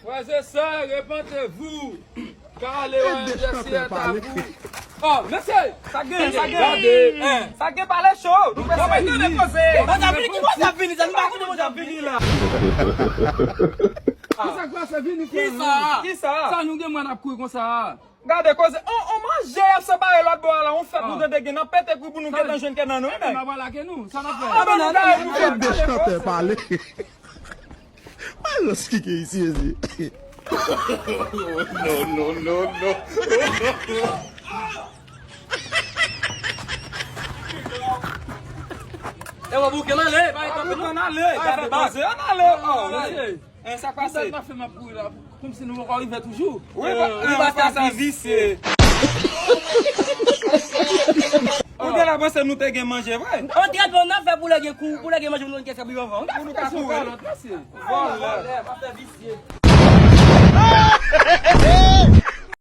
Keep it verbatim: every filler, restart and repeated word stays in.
Frères et sœurs, repentez-vous, car le royaume des cieux est à vous. Oh, mesye! Sa gen, sa gen. Gade. Sa gen pale cho. Nou fè sa. Tande koze. Bon, sa vini, ki bon sa vini, sa nou pa konnen bon sa vini la. Ki sa k pase vini, frè? Ki sa? Ki sa? Sa nou gen mwen ap kouri konsa? Gade koze. On, on manje y ap separe lòt bò a la, on fèt nou tande gen nan pete kou pou nou gentan jwenn kè nan nou, wi, nèg. Mwen pa lage nou. Sa n ap fè? Anben nou gade nou fè. Ede chantè pale. Malòs ki gen isi, isi. No, no, no, no. E w bouke l ale, bay kanpe non. An ale, gade koze, an ale. Oh, mesye. Sa k pase? Sa n ap fè m ap kouri la, kòmsi nou poko rive toujou. Wi, pa sa visye. Ou te la panse nou te gen manje vre? Antrènman n ap fè pou lè gen kou, pou lè gen manje, nou gen kè fè bri anvan. Pou nou ka kou kalòt, mesye. Vòlè. Vòlè, pa fè visye.